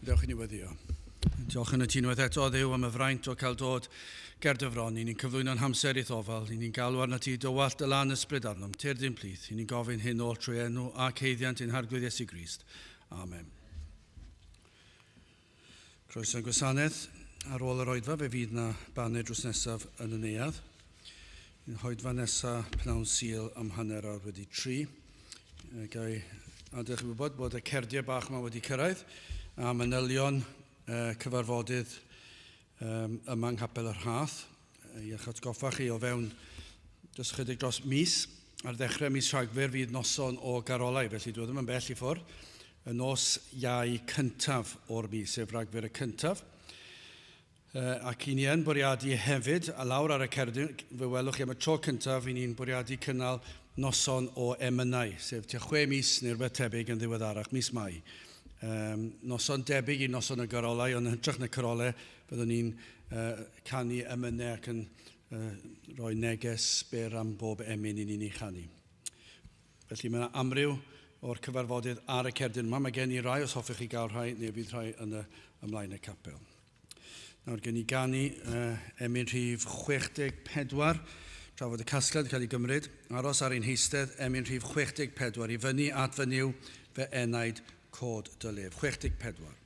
Dewch i ni weddio. Diolch yn y ti unwaith eto, Dduw, am y fraint o cael dod ger dy fron. I ni'n cyflwyno'n hamser i'th ofal. I ni'n galw arnat ti dywallt dy lan ysbryd arnom. Tyrd i'n plith. I ni'n gofyn hyn oll trwy enw ac haeddiant ein Harglwydd Iesu Grist. Amen. Croeso i'n gwasanaeth. Ar ôl yr oedfa fe fydd na baned drws nesaf yn y neuadd. Yn hoedfa nesaf pnawn Sul am 3:30. Ga i adael chi wybod bod y cerdiau bach yma wedi cyrraedd a manylion cyfarfodydd yma yng Nghapel y Rhath. I eich atgoffa chi o fewn jyst chydig dros mis, ar ddechrau mis Rhagfyr fydd noson o garolau, felly dwi e ddim yn bell i ffwrdd. Y nos Iau cyntaf o'r mis, sef Rhagfyr y cyntaf. Ac i ni yn bwriadu hefyd, a lawr ar y cerdyn, fe welwch chi am y tro cyntaf, i ni'n bwriadu cynnal noson o emynau, sef tua 6 mis neu rhywbeth tebyg yn ddiweddarach, mis Mai. Um, noson debyg i noson y garolau, ond yn hytrach na carolau, byddwn ni'n uh, canu emynau ac yn uh, rhoi neges byr am bob emyn i ni'n ei chanu. Felly mae yna amryw o'r cyfarfodydd ar y cerdyn yma. Mae gen i rai os hoffech chi gael rhai, neu bydd rhai yn y, ymlaen y capel. Nawr gen i ganu uh, emyn rhif 64, tra fod y casgliad yn cael ei gymryd, aros ar ein heistedd, emyn rhif 64, i fyny at fy Nuw, fy enaid cod dy lef. 64.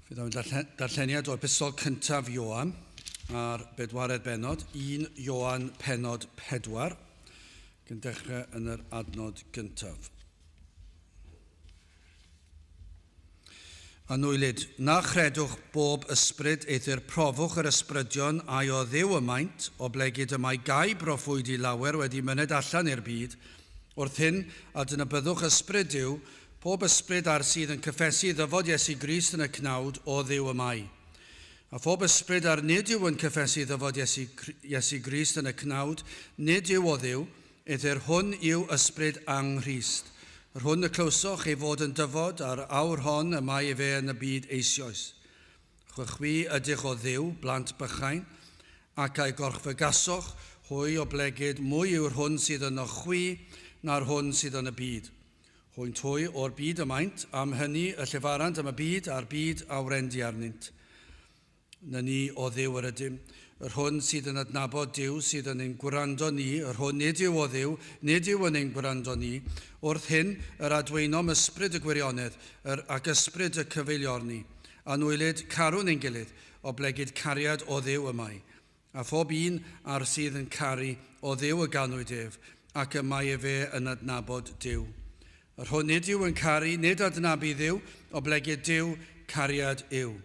Fydd o'n darlleniad o epistol cyntaf Ioan a'r bedwaredd bennod, 1 Ioan pennod 4, gan dechrau yn yr adnod gyntaf. Anwylyd, na chredwch bob ysbryd, eithr profwch yr ysbrydion ai o Dduw y maent, oblegid y mae gau broffwydi lawer wedi myned allan i'r byd. Wrth hyn, adnabyddwch ysbryd Duw, pob ysbryd a'r sydd yn cyffesu ddyfod Iesu Grist yn y cnawd, o Dduw y mae. A phob ysbryd a'r nid yw yn cyffesu ddyfod Iesu, Iesu Grist yn y cnawd, nid yw o Dduw, Eithr hwn yw ysbryd Anghrist, yr hwn y clywsoch ei fod yn dyfod, a'r awr hon y mae efe yn y byd eisioes. Chwychwi ydych o Dduw, blant bychain, ac a'i gorchfygasoch hwy oblegid mwy yw'r hwn sydd ynoch chwi na'r hwn sydd yn y byd. Hwynt hwy o'r byd y maent, am hynny y llefarant am y byd a'r byd a wrendy arnynt. Na ni o Dduw yr ydym, yr hwn sydd yn adnabod Duw sydd yn ein gwrando ni, yr hwn nid yw o Dduw, nid yw yn ein gwrando ni. Wrth hyn yr adwaenom ysbryd y gwirionedd ac ysbryd y cyfeiliorni. Anwylyd carwn ein gilydd, oblegid cariad o Dduw y mae. A phob un a'r sydd yn caru o Dduw y ganwyd ef, ac y mae efe yn adnabod Duw. Yr hwn nid yw yn caru, nid adnabu Dduw, oblegid Duw cariad yw.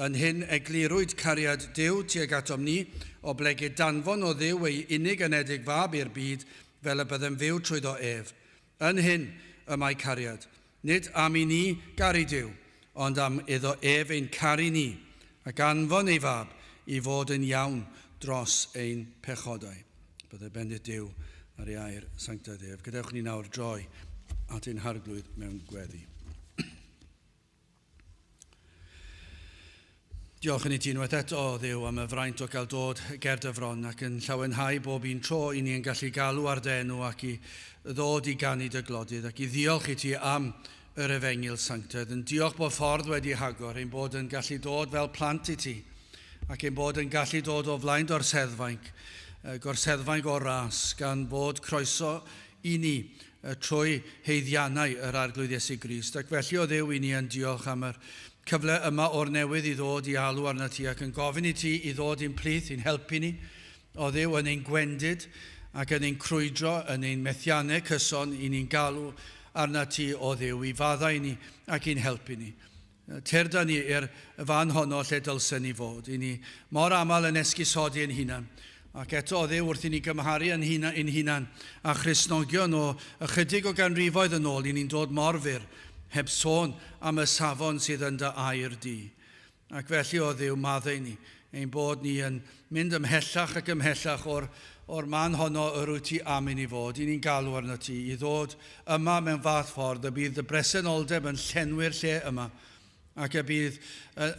Yn hyn eglurwyd cariad Duw tuag atom ni, oblegid danfon o Dduw ei unig anedig fab i'r byd, fel y byddem fyw trwyddo ef. Yn hyn y mae cariad. Nid am i ni garu Duw, ond am iddo ef ein caru ni, ac anfon ei fab i fod yn iawn dros ein pechodau. Byddai bendith Duw ar ei air sanctaidd ef. Gadewch ni nawr droi at ein harglwydd mewn gweddi. Diolch yn i ti unwaith eto, Dduw, am y fraint o gael dod ger dy fron ac yn llawenhau bob un tro i ni yn gallu galw ar dy enw ac i ddod i ganu dy glodydd ac i ddiolch i ti am yr efengyl sanctaidd. Yn diolch bod ffordd wedi hagor, ein bod yn gallu dod fel plant i ti ac ein bod yn gallu dod o flaen gorseddfainc, gorseddfainc o ras, gan fod croeso i ni trwy haeddiannau yr Arglwydd Iesu Grist. Ac felly o Dduw i ni yn diolch am yr cyfle yma o'r newydd i ddod i alw arna ti ac yn gofyn i ti i ddod i'n plith, i'n helpu ni. O Dduw yn ein gwendid ac yn ein crwydro, yn ein methiannau cyson, i ni'n galw arna ti o Dduw i faddau ni ac i'n helpu ni. Tyrda ni i'r fan honno lle dylsen ni fod. I ni mor aml yn esgusodi yn hunan. Ac eto o Dduw wrth i ni gymharu yn hunan a Christnogion o ychydig o ganrifoedd yn ôl, i ni'n dod mor fyr, heb sôn am y safon sydd yn dy air di. Ac felly o Dduw maddau ni, ein bod ni yn mynd ymhellach ac ymhellach o'r man honno yr wyt ti am i ni fod, i ni'n galw arno ti, i ddod yma mewn fath ffordd y bydd dy bresenoldeb yn llenwi'r lle yma, ac y bydd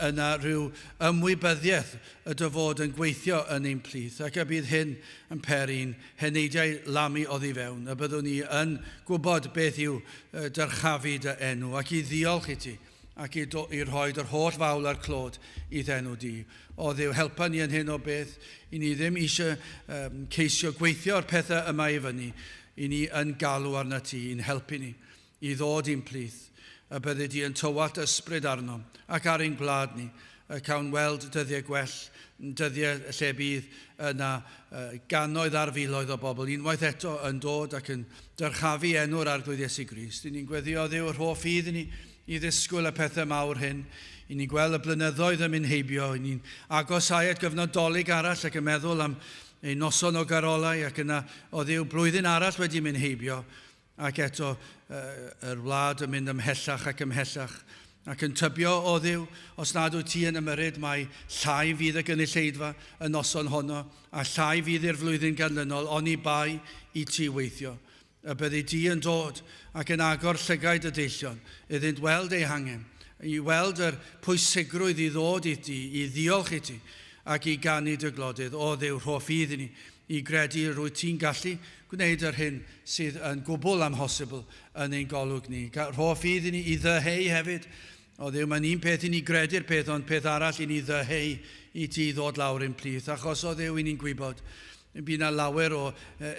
yna rhyw ymwybyddiaeth y dy fod yn gweithio yn ein plith, ac y bydd hyn yn peri'n heneidiau lamu oddi fewn, y byddwn ni yn gwybod beth yw dyrchafu dy enw, ac i ddiolch i ti, ac i rhoi yr holl fawl a'r clod i'th enw di. O Dduw, helpa ni yn hyn o beth, i ni ddim eisiau ceisio gweithio'r pethau yma i fyny, i ni yn galw arna ti, i'n helpu ni, i ddod i'n plith, y byddi di yn tywallt ysbryd arno ac ar ein gwlad ni, y cawn weld dyddiau gwell, dyddiau lle bydd yna gannoedd ar filoedd o bobl unwaith eto yn dod ac yn dyrchafu enw'r Arglwydd Iesu Grist. I ni'n gweddio Dduw yr hoff ffydd i ni i ddisgwyl y pethau mawr hyn, i ni'n gweld y blynyddoedd yn mynd heibio, i ni'n agosau at gyfnod Dolig arall ac yn meddwl am ein noson o garolau ac yna o Dduw blwyddyn arall wedi mynd heibio, ac eto yr wlad yn mynd ymhellach ac ymhellach, ac yn tybio o Dduw, os nad wyt ti yn ymyrryd, mae llai fydd y gynulleidfa y noson honno, a llai fydd i'r flwyddyn ganlynol, oni bai i ti weithio. Y byddi di yn dod ac yn agor llygaid y deillion, iddynt weld eu hangen, i weld yr pwysigrwydd i ddod i ti, i ddiolch i ti, ac i ganu dy glodydd. O Dduw, rho ffydd i ni, i gredu rwy ti'n gallu gwneud yr hyn sydd yn gwbl amhosibl yn ein golwg ni. Rho ffydd i ni i ddyheu hefyd. O Dduw, mae'n un peth i ni gredu'r peth, ond peth arall i ni ddyheu i ti ddod lawr ein plith. Achos o Dduw, i ni'n gwybod, bydd yna lawer o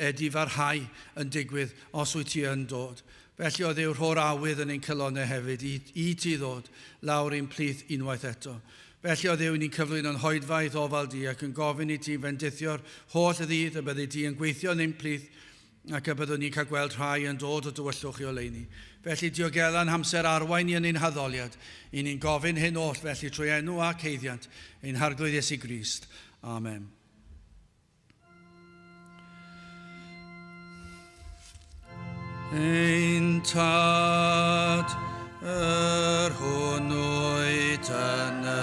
edifarhau yn digwydd os wyt ti yn dod. Felly o Dduw, rho'r awydd yn ein calonnau hefyd i ti ddod lawr ein plith unwaith eto. Felly o Dduw, ni'n cyflwyno'n hoedfa i'th ofal di ac yn gofyn i ti fendithio'r holl ddydd y byddi di yn gweithio yn ein plith ac y byddwn ni'n cael gweld rhai yn dod o dywyllwch i oleuni. Felly diogela'n hamser arwain ni yn ein haddoliad. I ni'n gofyn hyn oll felly trwy enw ac haeddiant ein Harglwydd Iesu Grist. Amen. Ein Tad, yr hwn wyt yn y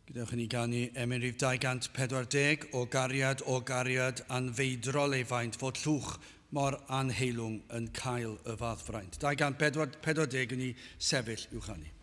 Gadewch i ni ganu emyn rhif 240, O gariad, o gariad, anfeidrol ei faint, fod llwch mor anheilwng yn cael y fath fraint. 240 i ni sefyll i'w chanu.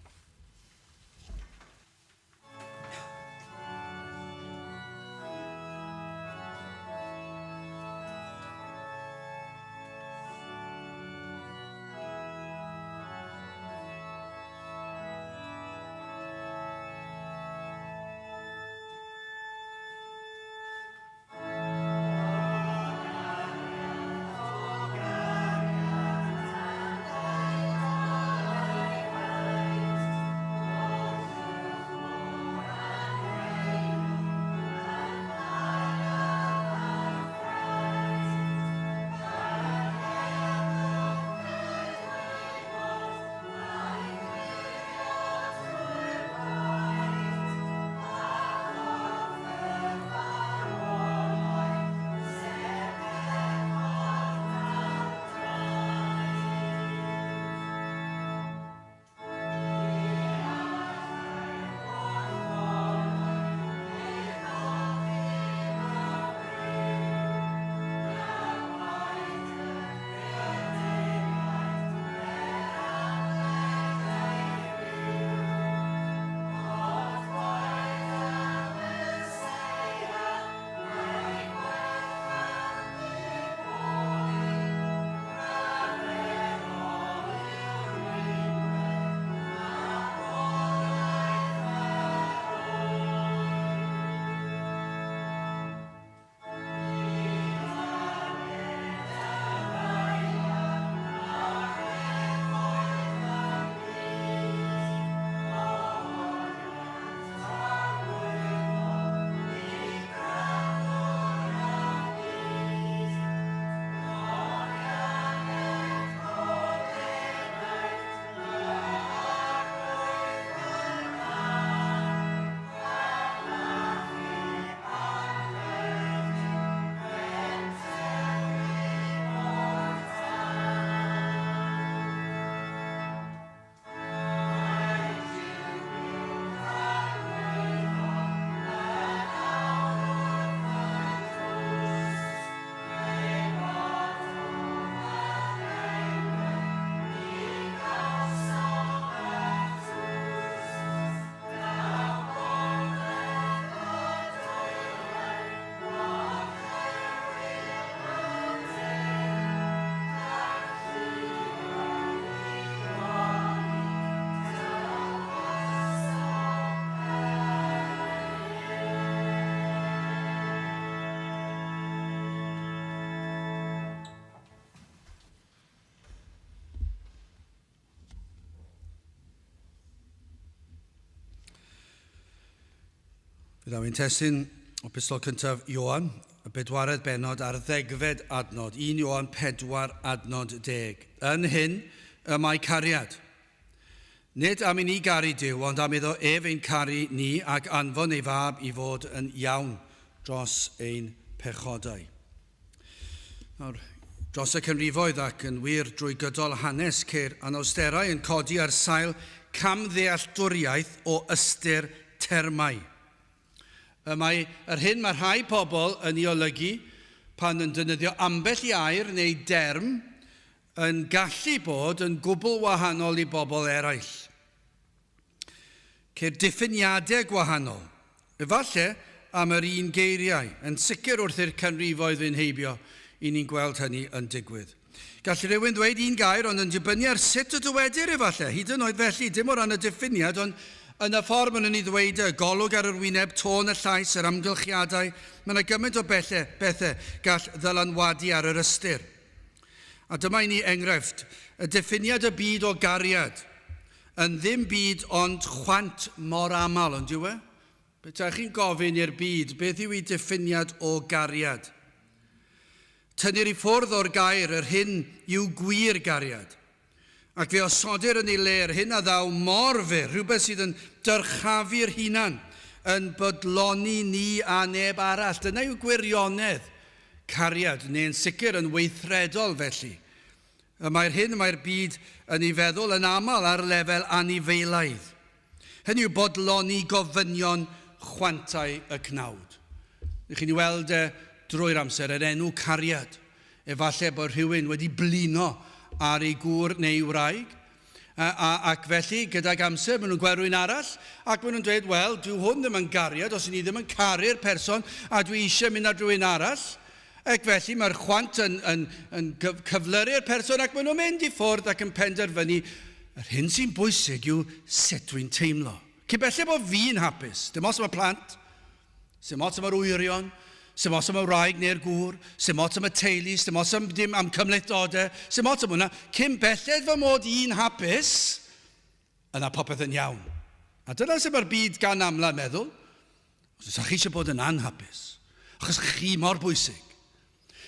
Fe ddaw ein testun o Epistol cyntaf Ioan, y bedwaredd bennod a'r ddegfed adnod, 1 Ioan 4 adnod 10. Yn hyn y mae cariad. Nid am i ni garu Duw, ond am iddo ef ein caru ni ac anfon ei fab i fod yn iawn dros ein pechodau. Nawr, dros y canrifoedd ac yn wir drwy gydol hanes ceir anawsterau yn codi ar sail camddealltwriaeth o ystyr termau. Y mae yr hyn mae rhai pobl yn ei olygu pan yn defnyddio ambell i air neu derm yn gallu bod yn gwbl wahanol i bobl eraill. Ceir diffiniadau gwahanol, efallai am yr un geiriau, yn sicr wrth i'r canrifoedd fynd heibio, i ni'n gweld hynny yn digwydd. Gall rhywun ddweud un gair ond yn dibynnu ar sut y dywedir efallai, hyd yn oed felly, dim o ran y diffiniad ond yn y ffordd maen nhw'n ei ddweud e, golwg ar yr wyneb, tôn y llais, yr amgylchiadau, mae yna gymaint o bethau, bethau gall ddylanwadu ar yr ystyr. A dyma i ni enghraifft, y diffiniad y byd o gariad yn ddim byd ond chwant mor aml, ond yw e? Petaech chi'n gofyn i'r byd beth yw ei diffiniad o gariad? Tynnir i ffwrdd o'r gair yr hyn yw gwir gariad. Ac fe osodir yn ei le yr hyn a ddaw mor fyr, rhywbeth sydd yn dyrchafu'r hunan, yn bodloni ni a neb arall. Dyna yw gwirionedd cariad, neu'n sicr yn weithredol felly. Y mae'r hyn y mae'r byd yn ei feddwl yn aml ar lefel anifeilaidd. Hynny yw bodloni gofynion chwantau y cnawd. Ych chi'n ei weld e drwy'r amser, yr enw cariad. Efallai bod rhywun wedi blino ar ei gŵr neu ei wraig, a, a, ac felly gydag amser maen nhw'n gweld rhywun arall ac maen nhw'n dweud, wel, dwi hwn ddim yn gariad os i ni ddim yn caru'r person a dwi eisiau mynd ar rhywun arall. Ac felly mae'r chwant yn, yn, yn cyflyru'r person ac maen nhw'n mynd i ffwrdd ac yn penderfynu yr hyn sy'n bwysig yw sut dwi'n teimlo. Cyn belled bod fi'n hapus, dim os am y plant, dim ots am yr wyrion, dim ots am y wraig neu'r gŵr, dim ots am y teulu, dim ots am dim am cymhlethdodau, dim ots am hwnna. Cyn belled fy mod i'n hapus, yna popeth yn iawn. A dyna sut mae'r byd gan amla yn meddwl. Os oes chi eisiau bod yn anhapus, achos chi mor bwysig.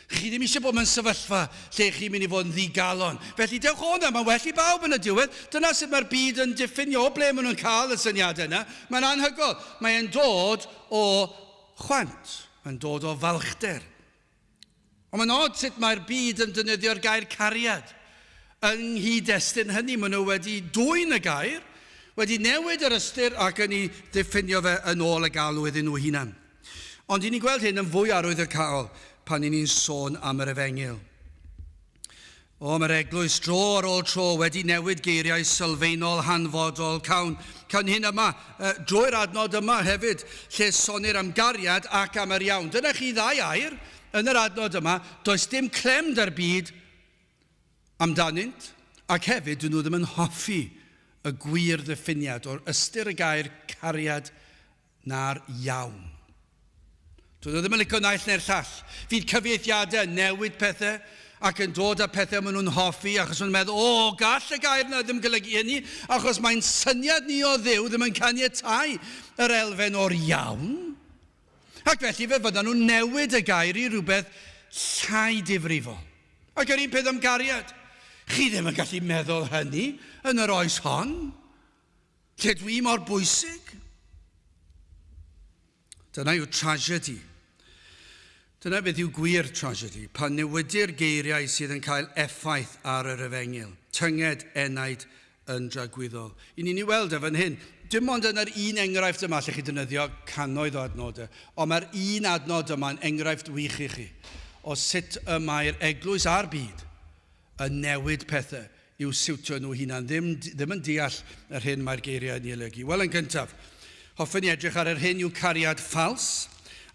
Chi ddim eisiau bod mewn sefyllfa lle chi'n mynd i fod yn ddigalon. Felly dewch o yna, mae'n well i bawb yn y diwedd. Dyna sut mae'r byd yn diffinio o ble maen nhw'n cael y syniadau yna. Mae'n anhygoel. Mae'n dod o chwant. Mae'n dod o falchder. Ond mae'n od sut mae'r byd yn defnyddio'r gair cariad. Yng nghyd-destun hynny, maen nhw wedi dwyn y gair, wedi newid yr ystyr ac yn ei ddiffinio fe yn ôl y galw iddyn nhw hunan. Ond i ni'n gweld hyn yn fwy arwyddocaol pan i ni'n sôn am yr efengyl. O, mae'r eglwys dro ar ôl tro wedi newid geiriau sylfaenol hanfodol. Cawn, cawn hyn yma, drwy'r adnod yma hefyd, lle sonir am gariad ac am yr iawn. Dyna chi ddau air yn yr adnod yma, does dim clem da'r byd amdanynt, ac hefyd dyn nhw ddim yn hoffi y gwir ddiffiniad o'r ystyr y gair cariad na'r iawn. Dyn nhw ddim yn licio naill neu'r llall. Fydd cyfieithiadau yn newid pethau ac yn dod â pethau maen nhw'n hoffi achos maen nhw'n meddwl, o, gall y gair yna ddim golygu hynny achos mae'n syniad ni o Dduw ddim yn caniatáu yr elfen o'r iawn. Ac felly fe fyddan nhw'n newid y gair i rhywbeth llai difrifol. Ac yr un peth am gariad. Chi ddim yn gallu meddwl hynny yn yr oes hon. Lle dwi mor bwysig? Dyna yw tragedy. Dyna beth yw gwir tragedy, pan newidir geiriau sydd yn cael effaith ar yr efengyl, tynged enaid yn dragwyddol. I ni'n ei weld e fan hyn. Dim ond yn yr un enghraifft yma lle chi defnyddio cannoedd o adnodau, ond mae'r un adnod yma'n enghraifft wych i chi o sut y mae'r eglwys a'r byd yn newid pethau i'w siwtio nhw hunan, ddim, ddim yn deall yr hyn mae'r geiriau yn ei olygu. Wel, yn gyntaf, hoffen ni edrych ar yr hyn yw cariad ffals,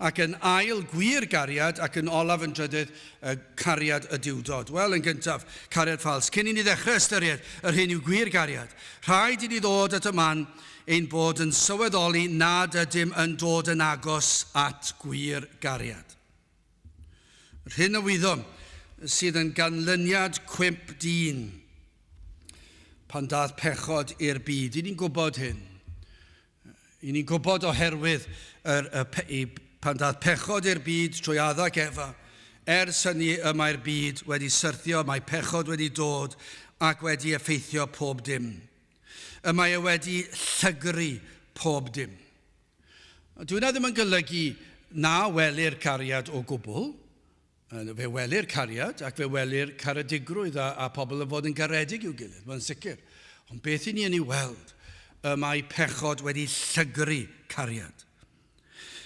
ac yn ail gwir gariad, ac yn olaf yn drydydd, y cariad y duwdod. Wel, yn gyntaf, cariad ffals. Cyn i ni ddechrau ystyried yr hyn yw gwir gariad, rhaid i ni ddod at y man ein bod yn sylweddoli nad ydym yn dod yn agos at gwir gariad. Yr hyn a wyddom sydd yn ganlyniad cwymp dyn pan daeth pechod i'r byd. I ni'n gwybod hyn. I ni'n gwybod oherwydd yr, y, pan daeth pechod i'r byd trwy Adda ac Efa, ers hynny y mae'r byd wedi syrthio, mae pechod wedi dod ac wedi effeithio pob dim. Y mae e wedi llygru pob dim. Dyw hynna ddim yn golygu na welir cariad o gwbl. Fe welir cariad ac fe welir caredigrwydd a, a pobl yn fod yn garedig i'w gilydd, mae'n sicr. Ond beth i ni yn ei weld, y mae pechod wedi llygru cariad.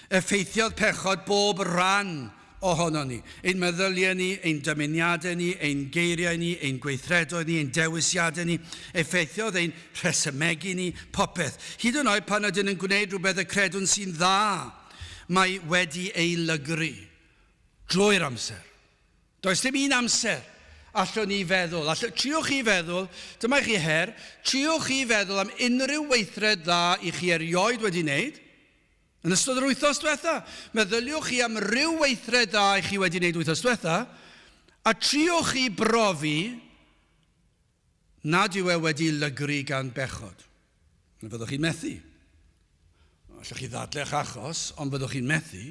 Effeithiodd pechod bob rhan ohonon ni, ein meddyliau ni, ein dymuniadau ni, ein geiriau ni, ein gweithredoedd ni, ein dewisiadau ni, effeithiodd ein rhesymegu ni, popeth. Hyd yn oed pan ydyn yn gwneud rhywbeth y credwn sy'n dda, mae wedi ei lygru drwy'r amser. Does dim un amser allwn ni feddwl. All, triwch chi feddwl, dyma i chi her, triwch chi feddwl am unrhyw weithred dda i chi erioed wedi wneud, Yn ystod yr wythnos diwetha, meddyliwch chi am ryw weithred dda i chi wedi wneud wythnos diwetha, a triwch chi brofi nad yw e wedi lygru gan bechod. Yna fyddwch chi'n methu. Allwch chi ddadleu'ch achos, ond fyddwch chi'n methu.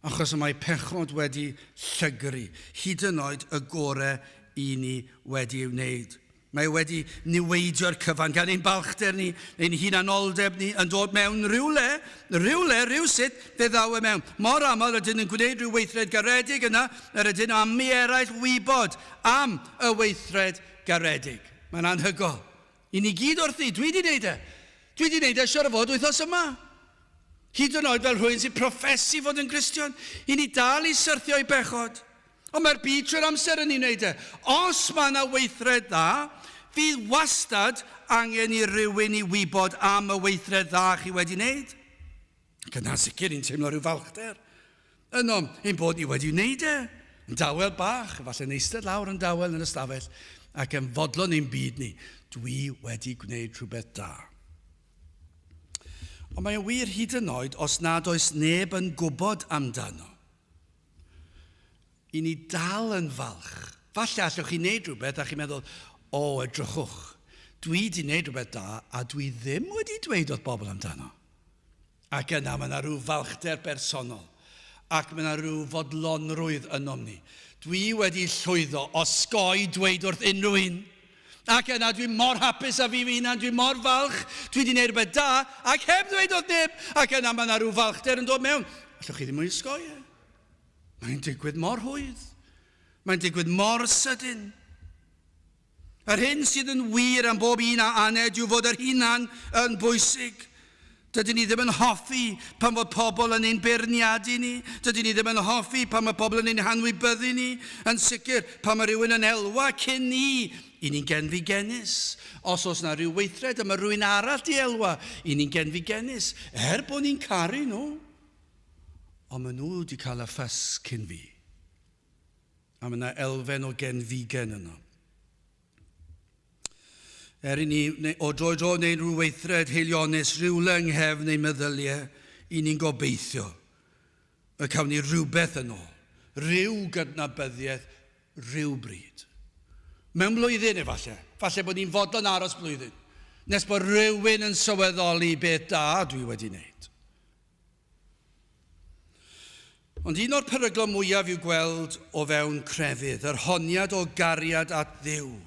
Achos y mae pechod wedi llygru, hyd yn oed y gore i ni wedi ei wneud. Mae e wedi niweidio'r cyfan gan ein balchder ni, ein hunanoldeb ni, yn dod mewn rhywle, rhywle, rhywsut, fe ddaw e mewn. Mor aml rydyn yn gwneud rhyw weithred garedig yna, yr ydyn am i eraill wybod am y weithred garedig. Mae'n anhygoel. I ni gyd wrthi, dwi wedi wneud e. Dwi wedi wneud e siwr o fod wythnos yma. Hyd yn oed fel rhywun sy'n proffesu fod yn Gristion, i ni dal i syrthio i bechod. Ond mae'r byd trwy'r amser yn ei wneud e. Os mae yna weithred dda, fydd wastad angen i rywun i wybod am y weithred dda chi wedi wneud. Ac yna'n sicr ni'n teimlo rhyw falchder yno ein bod ni wedi wneud e. Yn dawel bach, efallai'n eistedd lawr yn dawel yn y stafell ac yn fodlon ein byd ni. Dwi wedi gwneud rhywbeth da. Ond mae'n wir hyd yn oed os nad oes neb yn gwybod amdano. I ni dal yn falch. Falle allwch chi wneud rhywbeth a chi'n meddwl, o, edrychwch, dwi wedi wneud rhywbeth da a dwi ddim wedi dweud wrth bobl amdano. Ac yna mae yna rhyw falchder bersonol ac mae yna rhyw fodlonrwydd ynom ni. Dwi wedi llwyddo osgoi dweud wrth unrhyw un. Ac yna dwi mor hapus â fi fy hunan, dwi mor falch, dwi wedi gwneud rhywbeth da ac heb ddweud wrth neb. Ac yna mae yna rhyw falchder yn dod mewn. Allwch chi ddim o'i osgoi e. Mae'n digwydd mor hwydd. Mae'n digwydd mor sydyn. Yr hyn sydd yn wir am bob un a aned yw fod yr hunan yn bwysig. Dydyn ni ddim yn hoffi pan fod pobl yn ein beirniadu ni. Dydyn ni ddim yn hoffi pan mae pobl yn ein hanwybyddu ni. Yn sicr, pan mae rhywun yn elwa cyn ni, i ni'n genfigennus. Os oes na rhyw weithred a mae rhywun arall di elwa, i ni'n genfigennus. Er bod ni'n caru nhw. Ond maen nhw wedi cael y ffys cyn fi. A mae yna elfen o genfigen yno. Er i ni neu, o dro i dro wneud rhyw weithred heilionus rhywle yng nghefn ein meddyliau, i ni'n gobeithio y cawn ni rhywbeth yn ôl, rhyw gydnabyddiaeth rhyw bryd. Mewn blwyddyn efallai, falle bod ni'n fodlon aros blwyddyn, nes bod rhywun yn sylweddoli beth da dwi wedi wneud. Ond un o'r peryglon mwyaf i'w gweld o fewn crefydd, yr honiad o gariad at Dduw.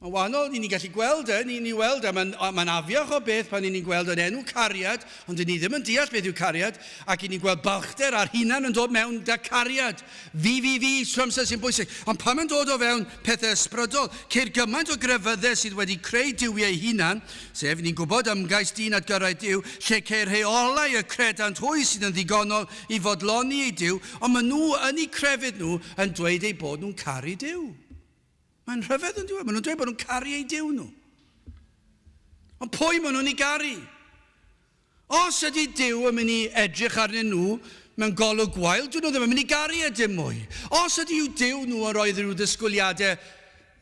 Mae'n wahanol, ni'n gallu gweld e, ni'n ni weld e, mae'n ma afiach o beth pan ni'n gweld yn enw cariad, ond ni'n ni ddim yn deall beth yw cariad, ac ni'n gweld balchder a'r hunan yn dod mewn da cariad. Fi, fi, fi, trwy amser sy'n bwysig. Ond pan mae'n dod o fewn pethau ysbrydol, ceir gymaint o grefyddau sydd wedi creu duwiau eu hunan, sef, ni'n gwybod, ymgais dyn at gyrraedd Duw, lle ceir rheolau y credant hwy sydd yn ddigonol i fodloni eu Duw, ond maen nhw yn eu crefydd nhw yn dweud eu bod nhw'n caru Duw. Mae'n rhyfedd yn dweud, maen nhw'n dweud bod nhw'n caru eu Duw nhw. Ond pwy maen nhw'n ei garu? Os ydy Duw yn mynd i edrych arnyn nhw mewn golwg gwael, dyn nhw ddim yn mynd i garu e dim mwy. Os ydy i'w Duw nhw yn rhoi rhyw ddisgwyliadau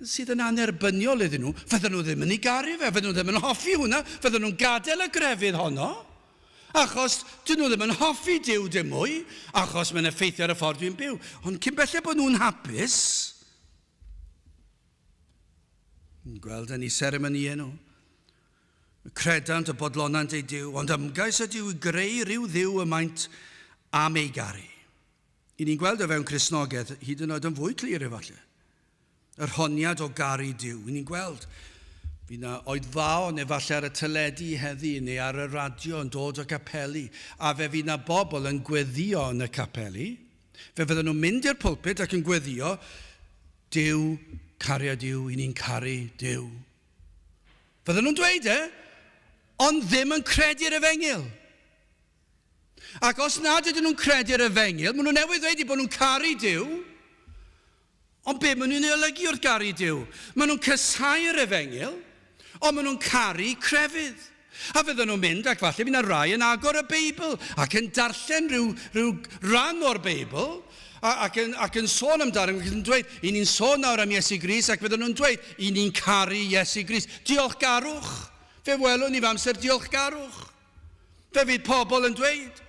sydd yn annerbyniol iddyn nhw, fydden nhw ddim yn ei garu fe, fydden nhw ddim yn hoffi hwnna, fydden nhw'n gadael y grefydd honno, achos dyn nhw ddim yn hoffi Duw dim mwy, achos mae'n effeithio ar y ffordd dwi'n byw. Ond cyn belled bod nhw'n hapus, yn gweld yn eu seremonïau nhw, Credant y bodlonant eu Duw, ond ymgais ydyw i greu rhyw dduw y maent am ei garu. I ni'n gweld o fewn Cristnogaeth hyd yn oed yn fwy clir efallai. Yr honiad o garu Duw. I ni'n gweld Fydd na oedfaon efallai ar y teledu heddi neu ar y radio yn dod o gapeli, a fe fydd na bobl yn gweddio yn y capeli. Fe fydden nhw'n mynd i'r pulpit ac yn gweddio, Duw, cariad yw, i ni'n caru Duw. Fydden nhw'n dweud e, ond ddim yn credu'r efengyl. Ac os nad ydyn nhw'n credu'r efengyl, maen nhw newydd ddweud eu bod nhw'n caru Duw, ond be maen nhw'n ei olygu wrth garu Duw? Maen nhw'n casáu'r efengyl, ond maen nhw'n caru crefydd. A fydden nhw'n mynd, ac falle fydd yna rai yn agor y Beibl ac yn darllen rhyw, rhyw ran o'r Beibl, a, ac, yn, ac yn sôn amdano, ac yn dweud, i ni'n sôn nawr am Iesu Grist, ac fydden nhw'n dweud, i ni'n caru Iesu Grist. Diolchgarwch. Fe welwn ni fy amser diolchgarwch. Fe fydd pobl yn dweud,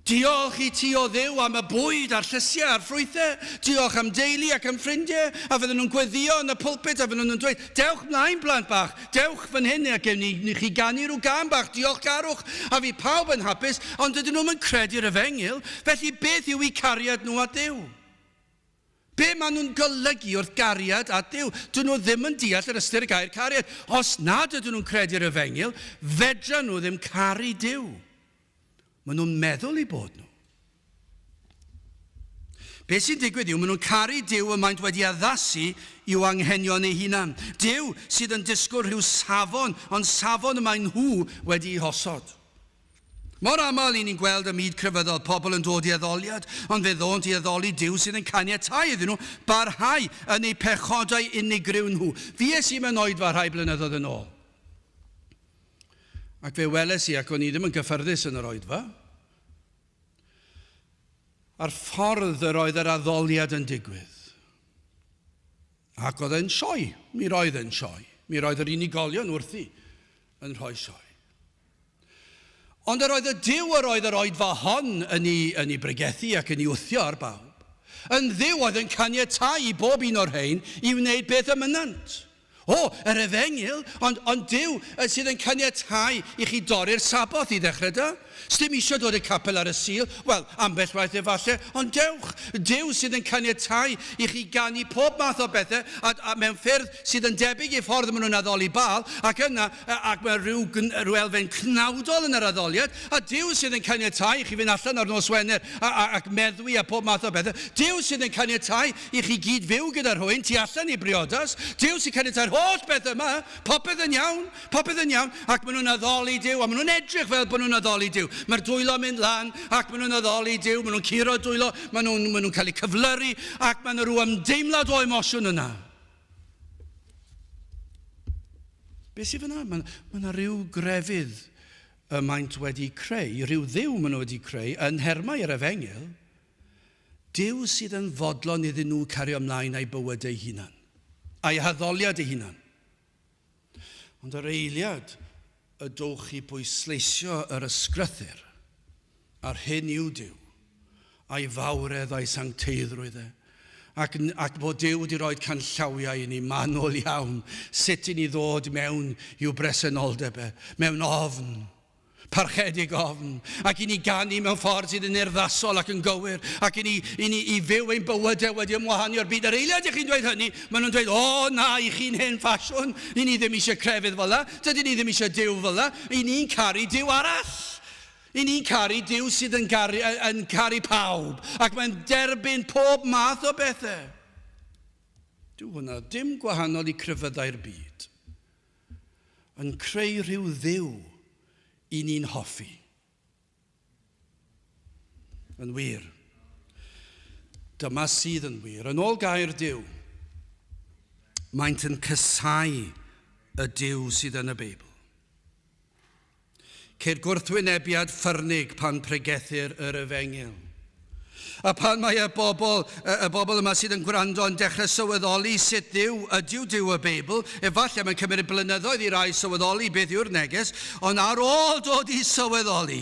Diolch i ti o Dduw am y bwyd a'r llysiau a'r ffrwythau. Diolch am deulu ac am ffrindiau. A fydden nhw'n gweddïo yn y pulpit a fydden nhw'n dweud, dewch mlaen blant bach, dewch fan hyn a gewn ni, ni chi ganu rhyw gân bach, diolchgarwch. A fydd pawb yn hapus, ond dydyn nhw'm yn credu'r efengyl, felly beth yw eu cariad nhw at Dduw? Be maen nhw'n golygu wrth gariad at Dduw? Dyn nhw ddim yn deall yr ystyr y gair cariad. Os nad ydyn nhw'n credu'r efengyl, fedran nhw ddim caru Duw. Maen nhw'n meddwl eu bod nhw. Be sy'n digwydd yw, maen nhw'n caru Duw y maent wedi addasu i'w anghenion eu hunan. Duw sydd yn disgwyl rhyw safon, ond safon y maen nhw wedi'i hosod. Mor aml i ni'n gweld ym myd crefyddol pobl yn dod i addoliad, ond fe ddônt i addoli Duw sydd yn caniatáu iddyn nhw barhau yn eu pechodau unigryw nhw. Fues i mewn oedfa rhai blynyddoedd yn ôl. Ac fe weles i, ac o'n i ddim yn gyffyrddus yn yr oedfa, a'r ffordd yr oedd yr addoliad yn digwydd. Ac oedd e'n sioe, mi roedd e'n sioe. Mi roedd yr unigolion wrthi yn rhoi sioe. Ond yr oedd y Duw yr oedd yr oedfa hon yn ei, yn ei bregethu ac yn ei wthio ar bawb, yn Dduw oedd yn caniatáu i bob un o'r rhain i wneud beth y mynnant. O, yr efengyl, ond, ond Duw sydd yn caniatáu i chi dorri'r Saboth i ddechrau da. Sdim eisiau dod i'r capel ar y Sul, wel, ambell waith efallai, ond dewch. Duw sydd yn caniatáu i chi ganu pob math o bethau a, a mewn ffyrdd sydd yn debyg i'r ffordd maen nhw'n addoli Baal, ac yna, ac mae rhyw, rhyw elfen cnawdol yn yr addoliad, a Duw sydd yn caniatáu i chi fynd allan ar nos Wener a, a, ac meddwi a pob math o bethau. Duw sydd yn caniatáu i chi gyd fyw gyda rhywun tu allan i briodas. Duw sy'n caniatáu'r holl beth yma. Popeth yn iawn, popeth yn iawn. Ac maen nhw'n addoli Duw, a maen nhw'n edrych fel bod nhw'n addoli Duw. Mae'r dwylo mynd lan, ac maen nhw'n addoli Duw, maen nhw'n curo dwylo, maen nhw'n maen nhw cael eu cyflyru, ac maen nhw rhyw ymdeimlad o emosiwn yna. Be sydd fyna? Mae yna rhyw grefydd y maent wedi creu, rhyw dduw maen nhw wedi creu yn nhermau yr efengyl, Duw sydd yn fodlon iddyn nhw cario ymlaen â'u bywydau eu hunan, a'u haddoliad eu hunan. Ond yr eiliad y dowch chi bwysleisio yr ysgrythur, a'r hyn yw Duw, a'i fawredd a'i sancteiddrwydd e, ac, ac bod Duw wedi rhoi canllawiau i ni manwl iawn sut i ni ddod mewn i'w bresenoldeb e, mewn ofn, Parchedig ofn, ac i ni ganu mewn ffordd sydd yn urddasol ac yn gywir, ac i ni, i ni i fyw ein bywydau wedi ymwahanu o'r byd. Yr eiliad i chi'n dweud hynny, maen nhw'n dweud, o na, i chi'n hen ffasiwn, i ni ddim eisiau crefydd fel la, dydyn ni ddim eisiau Duw fel la, i ni'n caru Duw arall. I ni'n caru Duw sydd yn, garu, yn caru pawb, ac mae'n derbyn pob math o bethau. Dyw hwnna dim gwahanol i crefyddau'r byd. Yn creu rhyw dduw i ni'n hoffi. Yn wir. Dyma sydd yn wir. Yn ôl gair Duw, maent yn casáu y Duw sydd yn y Beibl. Ceir gwrthwynebiad ffyrnig pan pregethir yr efengyl. A pan mae y bobl, y bobl yma sydd yn gwrando yn dechrau sylweddoli sut Dduw ydyw Duw y Beibl, efallai mae'n cymryd blynyddoedd i rai sylweddoli beth yw'r neges, ond ar ôl dod i sylweddoli,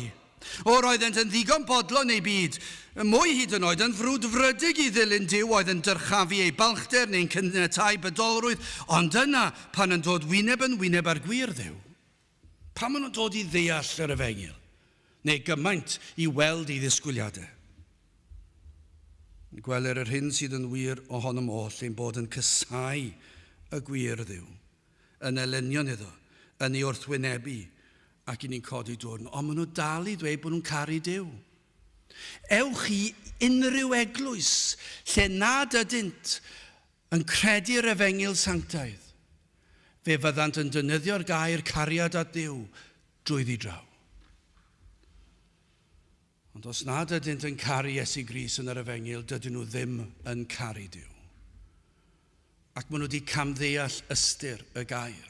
o roeddent yn ddigon bodlon eu byd, mwy hyd yn oed yn frwdfrydig i ddilyn Duw oedd yn dyrchafu eu balchder neu'n caniatáu bydolrwydd, ond yna, pan yn dod wyneb yn wyneb â'r gwir Dduw, Pan maen nhw'n dod i ddeall yr efengyl, neu gymaint i weld ei ddisgwyliadau. Gwelir yr hyn sydd yn wir ohonom oll ein bod yn casáu y gwir Dduw, yn elynion iddo, yn ei wrthwynebu, ac i ni'n codi dwrn. Ond maen nhw dal i ddweud bod nhw'n caru Duw. Ewch i unrhyw eglwys lle nad ydynt yn credu'r efengyl sanctaidd, fe fyddant yn defnyddio'r gair cariad at Dduw drwyddi draw. Ond os nad ydynt yn caru Iesu Grist yn yr efengyl, dydyn nhw ddim yn caru Duw. Ac maen nhw wedi camddeall ystyr y gair.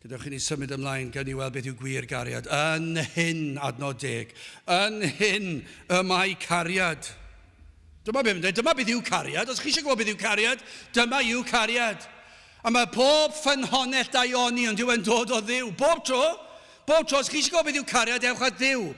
Gadewch i ni symud ymlaen, gawn ni weld beth yw gwir gariad. Yn hyn, adnod deg, yn hyn y mae cariad. Dyma beth dweud, dyma beth yw cariad. Os chi eisiau gwybod beth yw cariad, dyma yw cariad. A mae pob ffynhonnell daioni ond yw e'n dod o Dduw. Bob tro. Bob tro, os chi eisiau gwybod beth yw cariad, ewch at Dduw.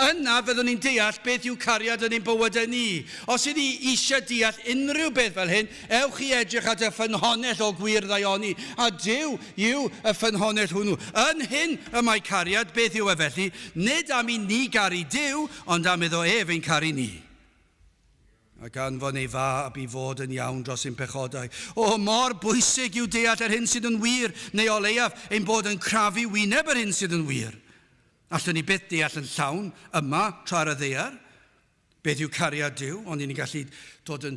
Yna fyddwn ni'n deall beth yw cariad yn ein bywydau ni. Os ydych chi eisiau deall unrhyw beth fel hyn, ewch i edrych at y ffynhonnell o gwir ddaioni. A Duw yw y ffynhonnell hwnnw. Yn hyn y mae cariad, beth yw e felly? Nid am i ni garu Duw, ond am iddo ef ein caru ni. Ac anfon ei fab i fod yn iawn dros ein pechodau. O, mor bwysig yw deall yr hyn sydd yn wir, neu o leiaf, ein bod yn crafu wyneb yr hyn sydd yn wir. Allwn ni byth deall yn llawn yma tra ar y ddaear beth yw cariad Duw, ond ni'n gallu dod yn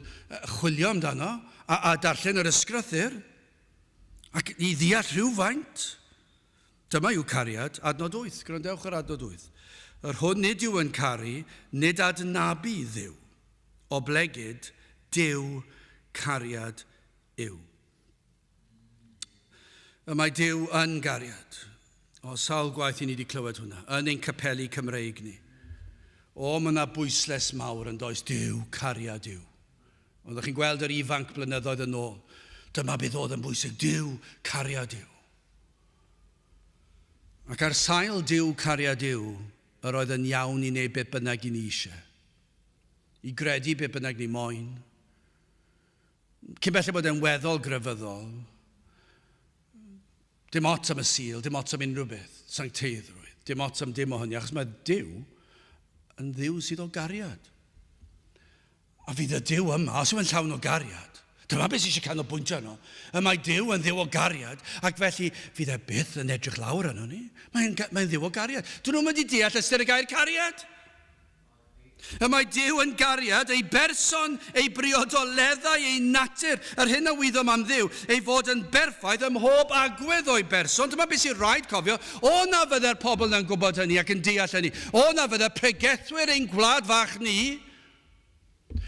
chwilio amdano a, a darllen yr ysgrythur ac i ddeall rhywfaint. Dyma yw cariad, adnod 8. Gwrandewch ar adnod 8. Yr hwn nid yw yn caru, nid adnabu Dduw. Oblegid, Duw cariad yw. Y mae Duw yn gariad. O, sawl gwaith i ni wedi clywed hwnna, yn ein capeli Cymreig ni. O, mae yna bwysles mawr yn does, Duw, cariad yw. Oeddech chi'n gweld yr ifanc blynyddoedd yn ôl. Dyma beth oedd yn bwysig, Duw, cariad yw. Ac ar sail Duw, cariad yw, yr oedd yn iawn i wneud beth bynnag i ni eisiau. I gredu beth bynnag ni moyn. Cyn belled bod e'n weddol grefyddol, dim ots am y Sul, dim ots am unrhyw beth, sancteiddrwydd, dim ots am dim o hynny, achos mae Duw yn Dduw sydd o gariad. A fydd y Duw yma, os yw'n llawn o gariad, dyma beth sydd eisiau canolbwyntio arno, y mae Duw yn Dduw o gariad, ac felly fydd e byth yn edrych lawr arno ni. Mae'n mae Dduw o gariad. Dyn nhw'n mynd i deall ystyr y gair cariad. Y mae Duw yn gariad, ei berson, ei briodoleddau, ei natur, yr hyn a wyddom am Dduw, ei fod yn berffaith ym mhob agwedd o'i berson. Dyma beth sy'n rhaid cofio. O na fydde'r pobl yna'n gwybod hynny ac yn deall hynny. O na fydde pregethwyr ein gwlad fach ni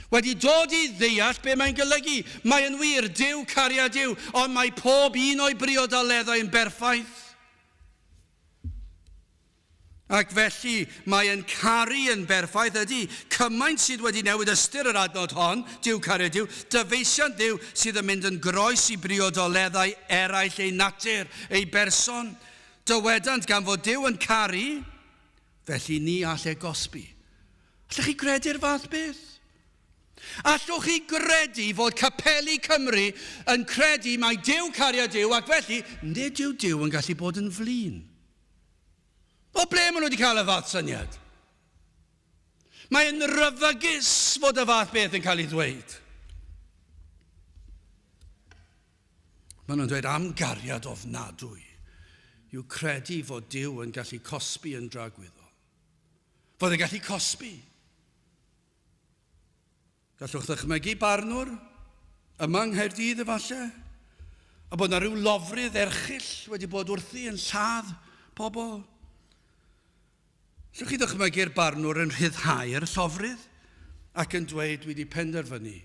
wedi dod i ddeall be mae'n golygu. Mae yn wir, Duw cariad yw, ond mae pob un o'i briodoleddau yn berffaith. Ac felly, mae yn caru yn berffaith, ydy, cymaint sydd wedi newid ystyr yr adnod hon, Duw cariad yw, dyfeisiant Dduw sydd yn mynd yn groes i briodoleddau eraill ei natur, ei berson. Dywedant gan fod Duw yn caru, felly ni all e gosbi. Allwch chi gredu'r fath beth? Allwch chi gredu fod capeli Cymru yn credu mai Duw cariad yw ac felly nid yw Duw yn gallu bod yn flin? O ble maen nhw wedi cael y fath syniad? Mae'n ryfygus fod y fath beth yn cael ei ddweud. Maen nhw'n dweud am gariad ofnadwy yw credu fod Duw yn gallu cosbi yn dragwyddol. Fod yn gallu cosbi. Gallwch ddychmygu barnwr, yma yng Nghaerdydd efallai, a bod yna rhyw lofrudd erchyll wedi bod wrthi yn lladd pobl. Allwch chi ddychmygu'r barnwr yn rhyddhau'r llofrudd ac yn dweud dwi wedi penderfynu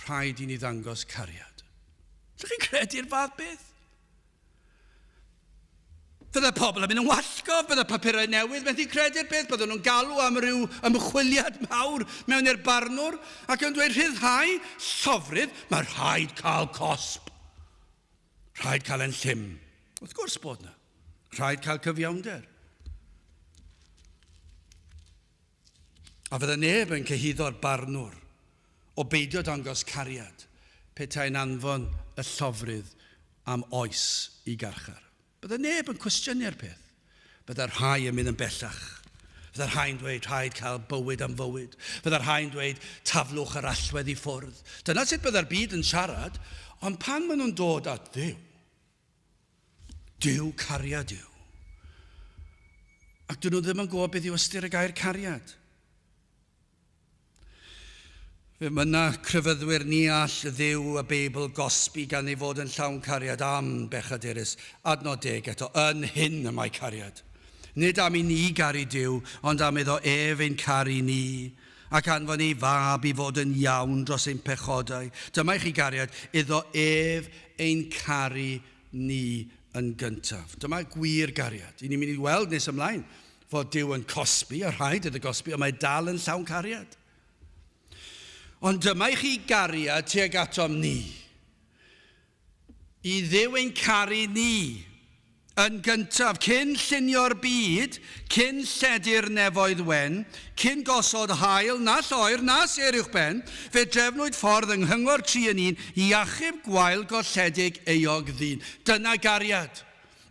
rhaid i ni ddangos cariad. Allwch chi credu'r fath beth? Fydde pobl yn mynd yn wallgof, bydde papurau newydd methu credu'r peth, bydden nhw'n galw am ryw ymchwiliad mawr mewn i'r barnwr ac yn dweud rhyddhau llofrudd, mae rhaid cael cosb. Rhaid cael e'n llym. Wrth gwrs bod yna. Rhaid cael cyfiawnder. A fydde neb yn cyhuddo'r barnwr o beidio dangos cariad petai'n anfon y llofrudd am oes i garchar. Bydde neb yn cwestiynu'r peth. Bydde rhai yn mynd yn bellach. Bydde rhai'n dweud rhaid cael bywyd am fywyd. Bydde rhai'n dweud taflwch yr allwedd i ffwrdd. Dyna sut bydde'r byd yn siarad, ond pan maen nhw'n dod at Dduw, Duw cariad yw. Ac dyn nhw ddim yn gwybod beth yw ystyr y gair cariad. Fe mynna crefyddwyr ni all Dduw y Beibl gosbi gan ei fod yn llawn cariad am bechadurus. Adnod deg eto, yn hyn y mae cariad. Nid am i ni garu Duw, ond am iddo ef ein caru ni, ac anfon ei fab i fod yn iawn dros ein pechodau. Dyma i chi gariad, iddo ef ein caru ni yn gyntaf. Dyma gwir gariad. I ni'n mynd i weld nes ymlaen fod Duw yn cosbi, a rhaid iddo gosbi, ond mae dal yn llawn cariad. Ond dyma i chi gariad tuag atom ni. I Dduw ein caru ni yn gyntaf, cyn llunio'r byd, cyn lledu'r nefoedd wen, cyn gosod haul na lloer na sêr uwch ben, fe drefnwyd ffordd yng nghyngor tri yn un i achub gwael golledig euog ddyn. Dyna gariad.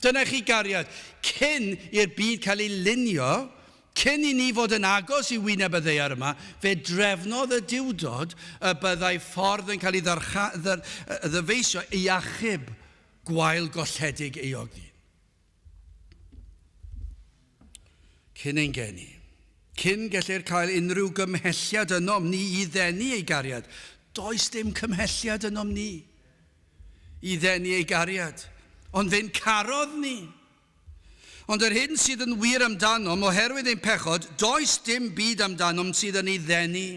Dyna chi gariad. Cyn i'r byd cael ei lunio, cyn i ni fod yn agos i wyneb y ddaear yma, fe drefnodd y Duwdod y byddai ffordd yn cael ei ddyfeisio i achub gwael golledig euog ddyn. Cyn ein geni, cyn gellir cael unrhyw gymhelliad ynom ni i ddenu ei gariad, does dim cymhelliad ynom ni i ddenu ei gariad, ond fe'n carodd ni. Ond yr hyn sydd yn wir amdanom, oherwydd ein pechod, does dim byd amdanom sydd yn ei ddenu.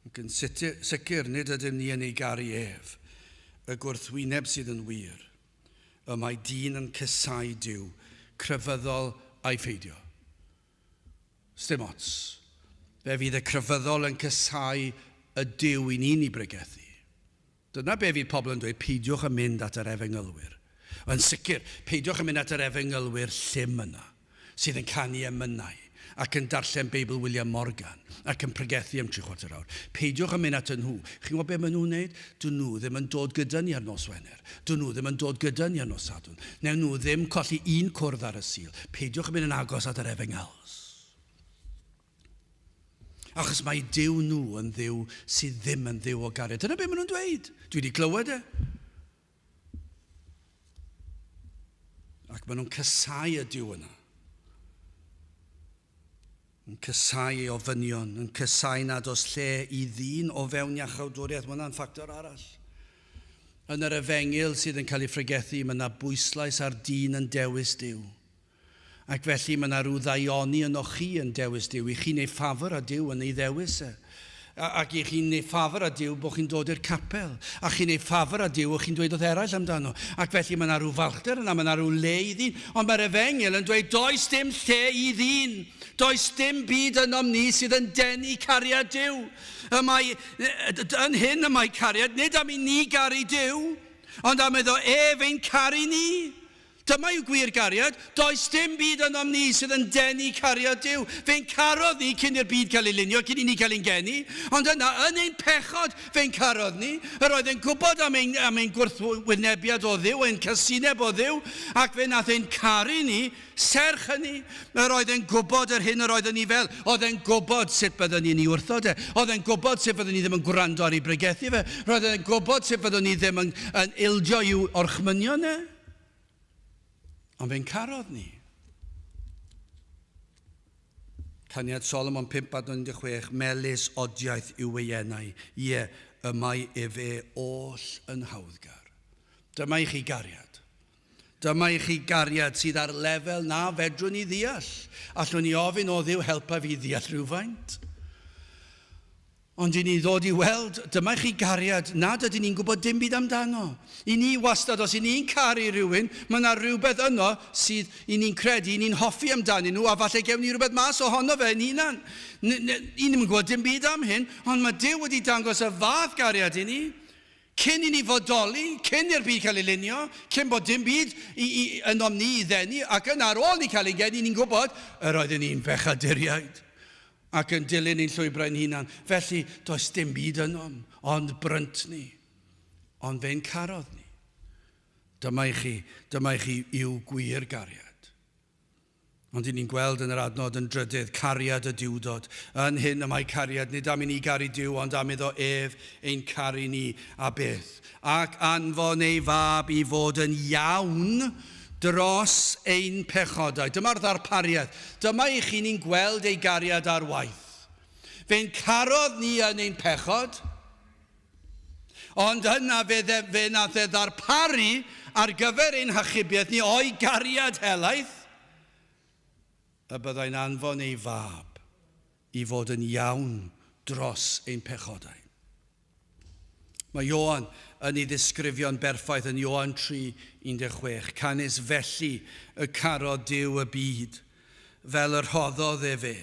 Ac yn sicr, nid ydym ni yn ei garu ef. Y gwrthwyneb sydd yn wir. Y mae dyn yn casáu Duw, crefyddol a'i pheidio. Sdim ots. Fe fydd y crefyddol yn casáu y Duw i ni'n ei bregethu. Dyna be fydd pobl yn dweud, peidiwch â mynd at yr efengylwyr. Yn sicr, peidiwch â mynd at yr efengylwyr llym yna, sydd yn canu emynau, ac yn darllen Beibl William Morgan, ac yn pregethu am tri chwarter awr. Peidiwch â mynd at nhw. Chi'n gwybod be maen nhw'n wneud? Dyn nhw ddim yn dod gyda ni ar nos Wener. Dyn nhw ddim yn dod gyda ni ar nos Sadwrn. Newn nhw ddim colli un cwrdd ar y Sul. Peidiwch â mynd yn agos at yr efengyls. Achos mae Duw nhw yn Dduw sydd ddim yn Dduw o gariad. Dyna beth maen nhw'n dweud. Dwi wedi clywed e. Ac maen nhw'n casau y Duw yna. Yn casau ei ofynion, yn casau nad oes lle i ddyn o fewn iachawdwriaeth. Mae hwnna'n ffactor arall. Yn yr efengyl sydd yn cael ei phregethu, mae yna bwyslais ar dyn yn dewis Duw. Ac felly mae 'na rhyw ddaioni ynoch chi yn dewis Duw. I chi'n ei ffafr â Duw yn ei ddewis e. Ac i chi'n ei ffafr â Duw bod chi'n dod i'r capel. A chi'n ei ffafr â Duw o chi'n dweud wrth eraill amdano. Ac felly mae 'na rhyw falchder yna, mae 'na rhyw le i ddyn. Ond mae'r efengyl yn dweud does dim lle i ddyn. Does dim byd ynom ni sydd yn denu cariad Duw. Y mae, yn hyn y mae cariad, nid am i ni garu Duw, ond am iddo ef ein caru ni. Dyma yw gwir gariad, does dim byd ynom ni sydd yn denu cariad Duw. Fe'n carodd ni cyn i'r byd cael ei lunio, cyn i ni cael ein geni, ond yna, yn ein pechod, fe'n carodd ni. Yr oedd e'n gwybod am ein, am ein gwrthwynebiad o Dduw, ein casineb o Dduw, ac fe nath ein caru ni, serch hynny. Yr oedd e'n gwybod yr hyn yr oeddwn ni fel. Oedd e'n gwybod sut byddwn ni'n ei wrthod e. Oedd e'n gwybod sut fyddwn ni ddim yn gwrando ar ei bregethu fe. Roedd e'n gwybod sut fyddwn ni ddim yn, yn ildio i'w orchmynion e. Ond fe'n carodd ni. Caniad Solomon 5 adnod 16, melys odiaeth yw ei enau, ie, y mae efe oll yn hawddgar. Dyma i chi gariad. Dyma i chi gariad sydd ar lefel na fedrwn ni ddeall. Allwn ni ofyn o Dduw helpa fi ddeall rhywfaint? Ond i ni ddod i weld, dyma i chi gariad nad ydyn ni'n gwybod dim byd amdano. I ni wastad, os i ni'n caru rhywun, mae yna rhywbeth yno sydd i ni'n credu, i ni'n hoffi amdanyn nhw, a falle gewn ni rhywbeth mas ohono fe yn hunan. I ni ddim yn gwybod dim byd am hyn, ond mae Duw wedi dangos y fath gariad i ni. Cyn i ni fodoli, cyn i'r byd cael ei lunio, cyn bod dim byd i, i, ynom ni i ddenu, ac yna ar ôl ni cael ein geni, ni'n gwybod yr oedden ni'n bechaduriaid ac yn dilyn ein llwybrau'n hunan. Felly, does dim byd ynom, ond brynt ni. Ond fe'n carodd ni. Dyma i chi, dyma i chi yw gwir gariad. Ond i ni'n gweld yn yr adnod yn drydydd, cariad y Duwdod. Yn hyn y mae cariad, nid am i ni garu Duw, ond am iddo ef ein caru ni a byth. Ac anfon ei fab i fod yn iawn dros ein pechodau. Dyma'r ddarpariaeth. Dyma i chi ni'n gweld ei gariad ar waith. Fe'n carodd ni yn ein pechod, ond yna fe, fe nath e ddarparu ar gyfer ein hachubiaeth ni o'i gariad helaeth, y byddai'n anfon ei fab i fod yn iawn dros ein pechodau. Mae Ioan yn ei ddisgrifio'n berffaith yn Ioan 3:16, Canys felly y carodd Duw y byd, fel y rhoddodd efe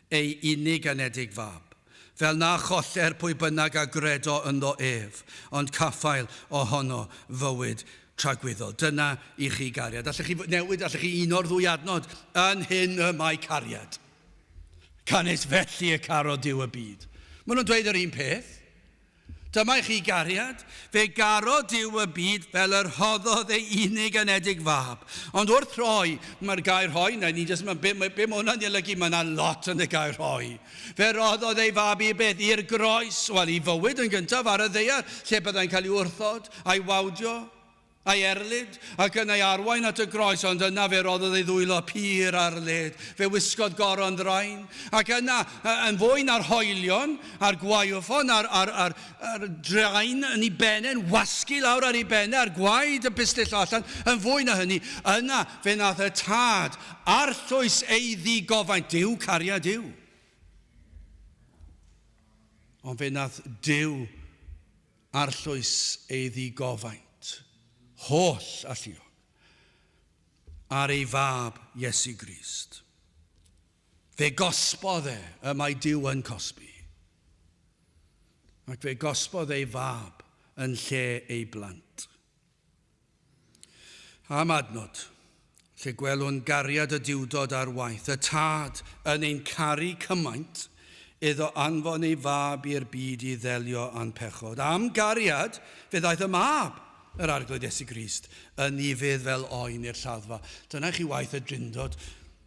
ei unig anedig fab, fel na choller pwy bynnag a gredo ynddo ef, ond caffael ohono fywyd tragwyddol. Dyna i chi gariad. Allech chi newid, allech chi uno'r ddwy adnod. Yn hyn y mae cariad. Canys felly y carodd Duw y byd. Maen nhw'n dweud yr un peth. Dyma i chi gariad. Fe garodd Duw y byd fel yr rhoddodd ei unig anedig fab. Ond wrth rhoi, mae'r gair rhoi, na, ni jyst, be, be, be mae hwnna'n ei olygu? Mae yna lot yn y gair rhoi. Fe roddodd ei fab i beth? I'r groes, wel i fywyd yn gyntaf ar y ddaear, lle byddai'n cael ei wrthod a'i wawdio. A'i erlid ac yn ei arwain at y groes, ond yna fe roddodd ei ddwylo pur ar led. Fe wisgodd goron ddrain, ac yna, yn fwy na'r hoelion, a'r gwaywffon, a'r, a'r, a'r, a'r drain yn ei bennau'n wasgu lawr ar ei bennau, a'r gwaed yn pistyll allan, yn fwy na hynny, yna fe nath y tad arllwys ei ddigofaint. Duw cariad yw. Ond fe nath Duw arllwys ei ddigofaint, holl alluog, ar ei fab Iesu Grist. Fe gosbodd e, y mae Duw yn cosbi. Ac fe gosbodd ei fab yn lle ei blant. Am adnod, lle gwelwn gariad y Duwdod ar waith, y Tad yn ein caru cymaint iddo anfon ei Fab i'r byd i ddelio â'n pechod. Am gariad, fe ddaeth y Mab, yr Arglwydd Iesu Grist, yn ufudd fel oen i'r lladdfa. Dyna chi waith y Drindod,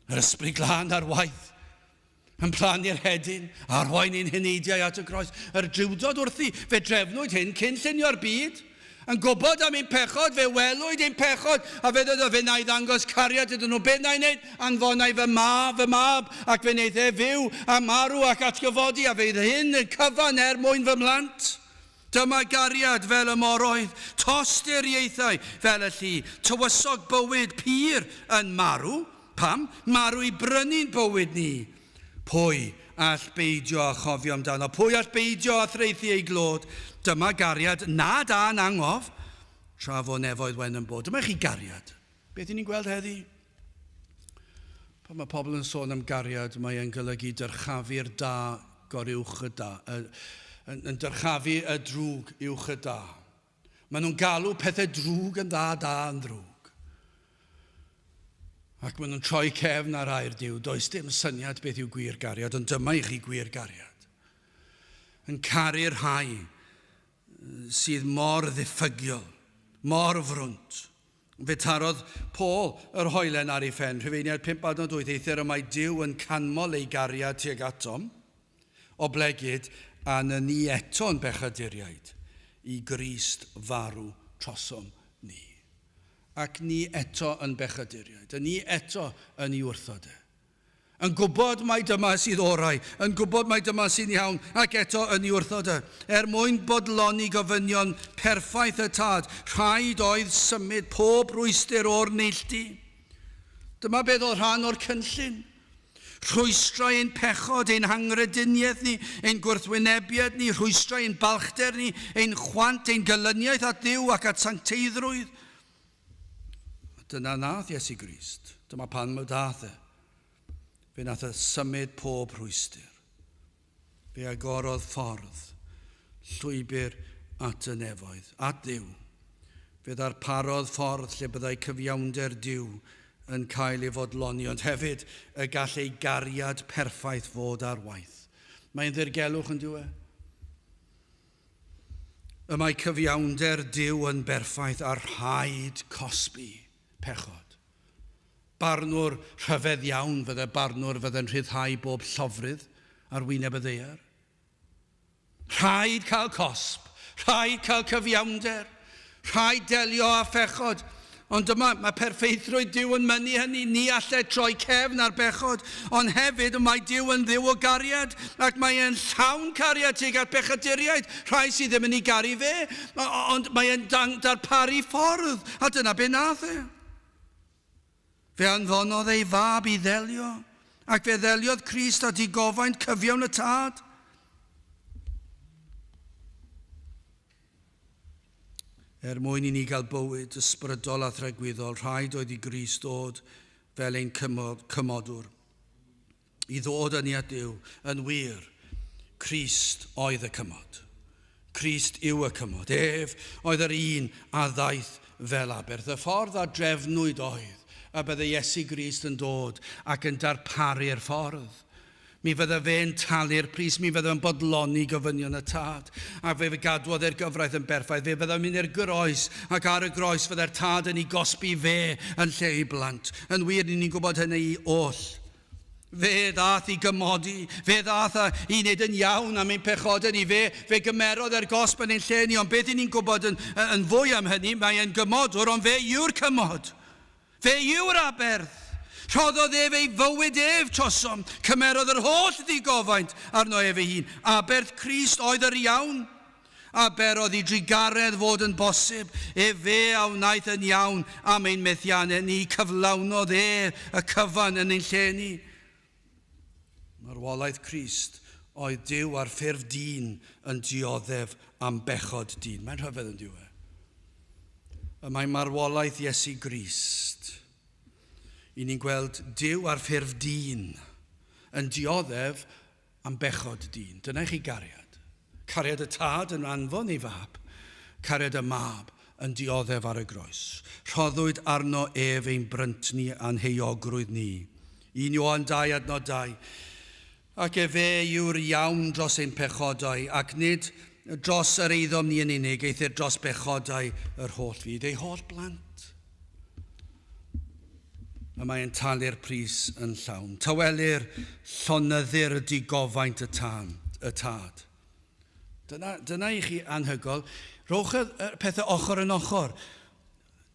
yr Ysbryd Glân ar waith yn plannu'r hedyn, arwain ein heneidiau at y groes. Yr Drindod wrthi, fe drefnwyd hyn cyn llunio'r byd. Yn gwybod am ein pechod, fe welwyd ein pechod, a fe ddodd fe na i ddangos cariad iddyn nhw. Be na i wneud? Anfonai fy mab, fy mab, ac fe wneith e fyw a marw ac atgyfodi, a fydd hyn yn cyfan er mwyn fy mhlant. Dyma gariad fel y moroedd, tosturiaethau fel y llu, tywysog bywyd pur yn marw. Pam? Marw i brynu'n bywyd ni. Pwy all beidio â chofio amdano? Pwy all beidio â thraethu ei glod? Dyma gariad nad â'n angof, tra fo nefoedd wen yn bod. Dyma chi gariad. Beth i ni'n gweld heddi? Pan mae pobl yn sôn am gariad, mae e'n golygu dyrchafu'r da goruwch y da, yn, yn dyrchafu y drwg uwch y da. Maen nhw'n galw pethau drwg yn dda, da yn ddrwg. Ac maen nhw'n troi cefn ar air Duw. Does dim syniad beth yw gwir gariad, ond dyma i chi gwir gariad. Yn caru'r rhai sydd mor ddiffygiol, mor frwnt. Fe tarodd Paul yr hoelen ar ei phen, Rhufeiniaid 5 adnod 8, eithr y mae Duw yn canmol ei gariad tuag atom, oblegid a ny ni eto'n bechaduriaid, i Grist farw trosom ni. Ac ni eto yn bechaduriaid, a ni eto yn ei wrthod e. Yn gwybod mai dyma sydd orau, yn gwybod mai dyma sy'n iawn, ac eto yn ei wrthod e. Er mwyn bodloni gofynion perffaith y Tad, rhaid oedd symud pob rhwystr o'r neilltu. Dyma beth oedd rhan o'r cynllun. Rhwystrau ein pechod, ein hangrediniaeth ni, ein gwrthwynebiad ni, rhwystrau ein balchder ni, ein chwant, ein gelyniaeth at Dduw ac at sancteiddrwydd. A dyna nath Iesu Grist. Dyma pan y dath e. Fe nath e symud pob rhwystr. Fe agorodd ffordd, llwybr at y nefoedd, at Dduw. Fe ddarparodd ffordd lle byddai cyfiawnder Duw yn cael ei fodloni, ond hefyd y gall ei gariad perffaith fod ar waith. Mae'n ddirgelwch yn dyw e? Y mae cyfiawnder Duw yn berffaith a rhaid cosbi pechod. Barnwr rhyfedd iawn fydde barnwr fydde'n rhyddhau bob llofrudd ar wyneb y ddaear. Rhaid cael cosb, rhaid cael cyfiawnder, rhaid delio â phechod. Ond dyma, mae perffeithrwydd Duw yn mynnu hynny. Ni allai troi cefn ar bechod, ond hefyd mae Duw yn Dduw o gariad, ac mae e'n llawn cariad tuag at bechaduriaid, rhai sydd ddim yn ei garu fe, ond mae e'n darparu ffordd, a dyna be nath e. Fe anfonodd ei fab i ddelio, ac fe ddeliodd Crist â digofaint cyfiawn y Tad. Er mwyn i ni gael bywyd ysbrydol a thragwyddol, rhaid oedd i Grist ddod fel ein cymodwr. I ddod â ni at Dduw, yn wir, Crist oedd y cymod. Crist yw y cymod. Ef oedd yr un a ddaeth fel aberth. Y ffordd a drefnwyd oedd y byddai Iesu Grist yn dod ac yn darparu'r ffordd. Mi fydde fe'n talu'r pris, mi fydde fe'n bodloni gofynion y Tad, a fe gadwodd e'r gyfraith yn berffaith. Fe fydde'n mynd i'r groes, ac ar y groes fydde'r Tad yn ei gosbi fe yn lle ei blant. Yn wir, ni'n gwybod hynny i oll. Fe ddath i gymodi, fe ddath i wneud yn iawn am ein pechodau ni, fe, fe gymerodd e'r gosb yn ein lle ni, ond beth i ni'n gwybod yn, yn fwy am hynny, mae e'n gymodwr, ond fe yw'r cymod. Fe yw'r aberth. Rhoddodd ef ei fywyd ef trosom, cymerodd yr holl ddigofaint arno ef ei hun. Aberth Crist oedd yr iawn, a berodd i drugaredd fod yn bosib. Ef fe a wnaeth yn iawn am ein methiannau ni, cyflawnodd ef y cyfan yn ein lle ni. Marwolaeth Crist oedd Duw ar ffurf dyn yn dioddef am bechod dyn. Mae'n rhyfedd yn dyw e. Y mae marwolaeth Iesu Grist. I ni'n gweld Duw ar ffurf dyn yn dioddef am bechod dyn. Dyna i chi gariad. Cariad y tad yn anfon ei fab. Cariad y mab yn dioddef ar y groes. Rhoddwyd arno ef ein bryntni a'n heuogrwydd ni. 1 Ioan 2 adnod 2. Ac efe yw'r iawn dros ein pechodau, ac nid dros yr eiddom ni yn unig, eithr dros bechodau yr holl fyd, ei holl blant. Y mae'n talu'r pris yn llawn. Tawelir, llonyddir digofaint y, tân, y tad. Dyna, dyna i chi anhygol. Rhowch y pethau ochr yn ochr.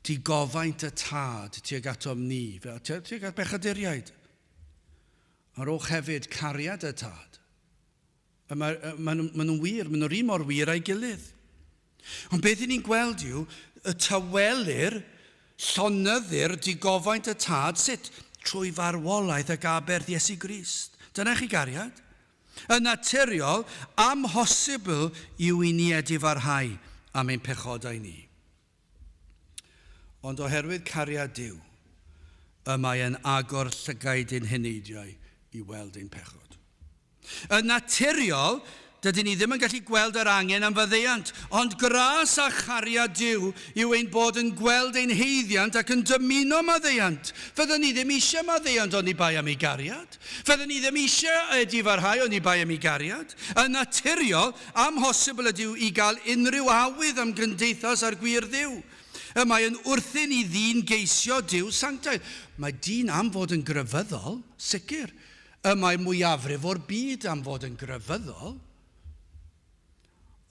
Digofaint y tad tuag atom ni, tuag at bechaduriaid. A rhowch hefyd cariad y tad. Mae, mae, mae nhw'n wir, maen nhw'r un mor wir a'i gilydd. Ond beth i ni'n gweld yw y tawelir, llonyddir digofaint y tad, sut? Trwy farwolaeth ac aberth Iesu Grist. Dyna chi gariad. Yn naturiol, amhosibl yw i ni edifarhau am ein pechodau ni. Ond oherwydd cariad Duw, y mae e'n agor llygaid ein heneidiau i weld ein pechod. Yn naturiol, dydyn ni ddim yn gallu gweld yr angen am faddeuant, ond gras a chariad Duw yw ein bod yn gweld ein haeddiant ac yn dymuno maddeuant. Fydden ni ddim eisiau maddeuant oni bai am ei gariad. Fydden ni ddim eisiau edifarhau oni bai am ei gariad. Yn naturiol, amhosibl ydyw i gael unrhyw awydd am gymdeithas â'r gwir Dduw. Y mae yn wrthun i ddyn geisio Duw sanctaidd. Mae dyn am fod yn grefyddol, sicr. Y mae mwyafrif o'r byd am fod yn grefyddol.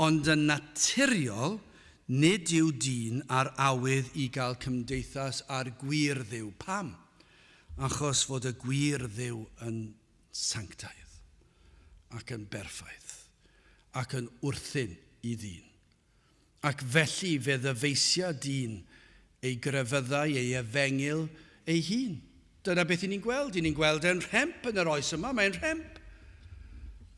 Ond yn naturiol, nid yw dyn ar awydd i gael cymdeithas â'r gwir Dduw. Pam? Achos fod y gwir Dduw yn sanctaidd ac yn berffaith ac yn wrthun i ddyn. Ac felly fe ddyfeisia dyn ei grefyddau, ei efengyl ei hun. Dyna beth i ni'n gweld. I ni'n gweld e'n rhemp yn yr oes yma. Mae'n rhemp.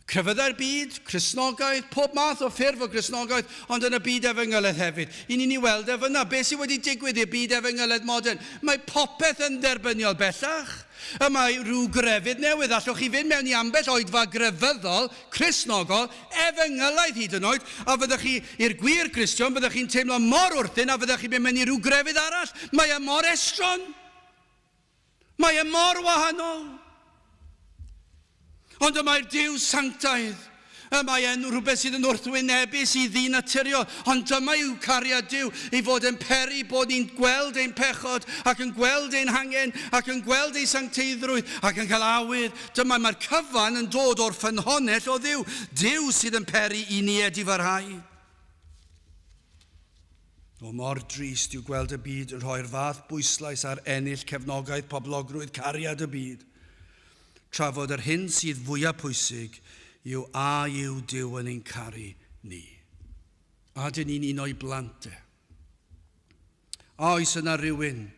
Crefyddau'r byd, Cristnogaeth, pob math o ffurf o Gristnogaeth, ond yn y byd efengylaidd hefyd. I ni'n ei weld e fyna. Beth sydd wedi digwydd i'r byd efengylaidd modern? Mae popeth yn dderbyniol bellach. Y mae rhyw grefydd newydd. Allwch chi fynd mewn i ambell oedfa grefyddol, Cristnogol, efengylaidd hyd yn oed, a fyddwch chi, i'r gwir Gristion, fyddwch chi'n teimlo mor wrthun a fyddwch chi'n mynd mewn i rhyw grefydd arall. Mae e mor estron. Mae e mor wahanol. Ond y mae'r Duw sanctaidd. Y mae e'n rhywbeth sydd yn wrthwynebus i ddyn naturiol. Ond dyma yw cariad Duw, ei fod yn peri bod ni'n gweld ein pechod ac yn gweld ein hangen ac yn gweld ei sancteiddrwydd ac yn cael awydd. Dyma mae'r cyfan yn dod o'r ffynhonnell o Dduw. Duw sydd yn peri i ni edifarhau. O mor drist yw gweld y byd yn rhoi'r fath bwyslais ar ennill cefnogaeth poblogrwydd cariad y byd, tra fod yr hyn sydd fwyaf pwysig yw a yw Duw yn ein caru ni. A dyn ni'n un o'i blant e. A oes yna rhywun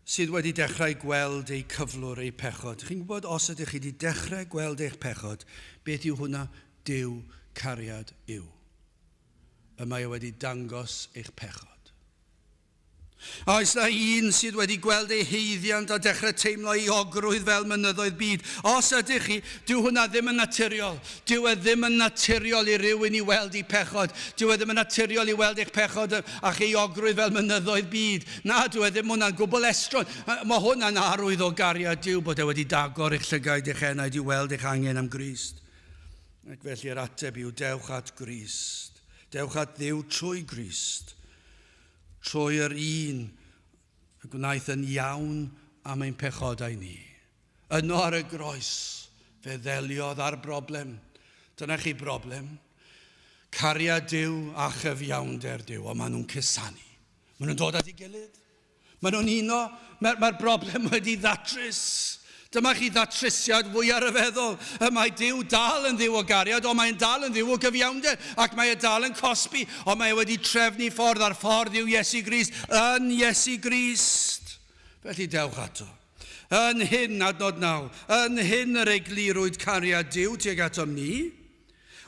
sydd wedi dechrau gweld eu cyflwr, eu pechod? Chi'n gwybod, os ydych chi wedi dechrau gweld eich pechod, beth yw hwnna? Duw cariad yw. Y mae e wedi dangos eich pechod. A oes na un sydd wedi gweld ei haeddiant a dechrau teimlo ei ogrwydd fel mynyddoedd byd? Os ydych chi, dyw hwnna ddim yn naturiol. Dyw e ddim yn naturiol i rywun i weld ei pechod. Dyw e ddim yn naturiol i weld eich pechod a'ch euogrwydd fel mynyddoedd byd. Na, dyw e ddim hwnna'n gwbl estron. Mae hwnna'n arwydd o gariad Duw bod e wedi dagor eich llygaid eich enaid i weld eich angen am Grist. Ac felly yr ateb yw dewch at Grist. Dewch at Dduw trwy Grist. Trwy yr un y gwnaeth yn iawn am ein pechodau ni. Yno ar y groes, fe ddeliodd â'r broblem. Dyna chi broblem. Cariad Duw a chyfiawnder Duw, ond maen nhw'n cusanu. Maen nhw'n dod at ei gilydd. Maen nhw'n uno. Mae'r mae broblem wedi ddatrys. Dyma chi ddatrysiad fwyaf rhyfeddol. Y mae Duw dal yn Dduw o gariad, ond mae'n dal yn Dduw o gyfiawnder, ac mae e dal yn cosbi, ond mae e wedi trefnu ffordd, a'r ffordd yw Iesu Grist, yn Iesu Grist. Felly dewch ato. Yn hyn, adnod 9, yn hyn yr eglurwyd cariad Duw tuag atom ni,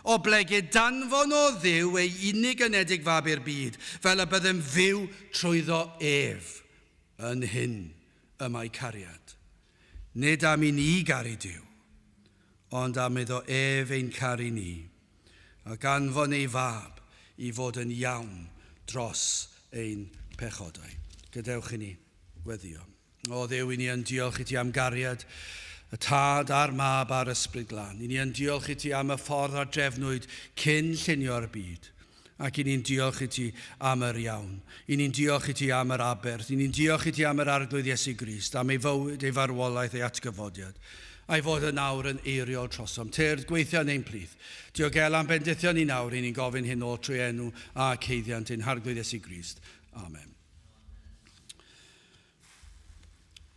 oblegid danfon o Dduw ei unig anedig fab i'r byd, fel y byddem fyw trwyddo ef. Yn hyn y mae cariad. Nid am i ni garu Duw, ond am iddo ef ein caru ni, ac anfon ei fab i fod yn iawn dros ein pechodau. Gadewch i ni weddïo. O Dduw, i ni yn diolch i ti am gariad y Tad a'r Mab a'r Ysbryd Glân. I ni yn diolch i ti am y ffordd a drefnwyd cyn llunio'r byd. Ac i ni'n diolch i ti am yr iawn. I ni'n diolch i ti am yr aberth. I ni'n diolch i ti am yr Arglwydd Iesu Grist, am ei fywyd, ei farwolaeth, ei atgyfodiad, a'i fod yn awr yn eiriol trosom. Tyrd, gweithio yn ein plith. Diogel a'n bendithio ni nawr, i ni'n gofyn hyn oll trwy enw a ceiddiant ein Harglwydd Iesu Grist. Amen.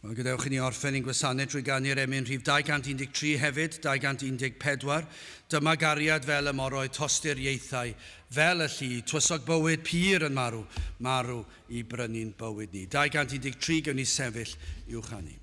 Wel, gadewch i ni orffen ein gwasanaeth drwy ganu'r emyn rhif 213 hefyd, 214. Dyma gariad fel y moroedd tostur ieithau, fel y llu, twysog bywyd pur yn marw, marw i brynu'n bywyd ni. 213, gewn ni sefyll i'w chanu.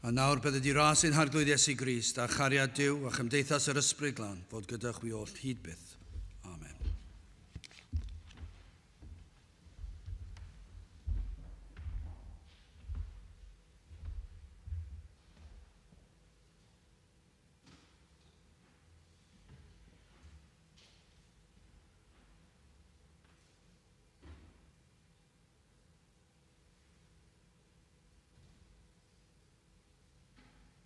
A nawr bydded i ras ein Harglwydd Iesu Grist, a chariad Duw, a chymdeithas yr Ysbryd Glân, fod gyda chwi oll hyd byth.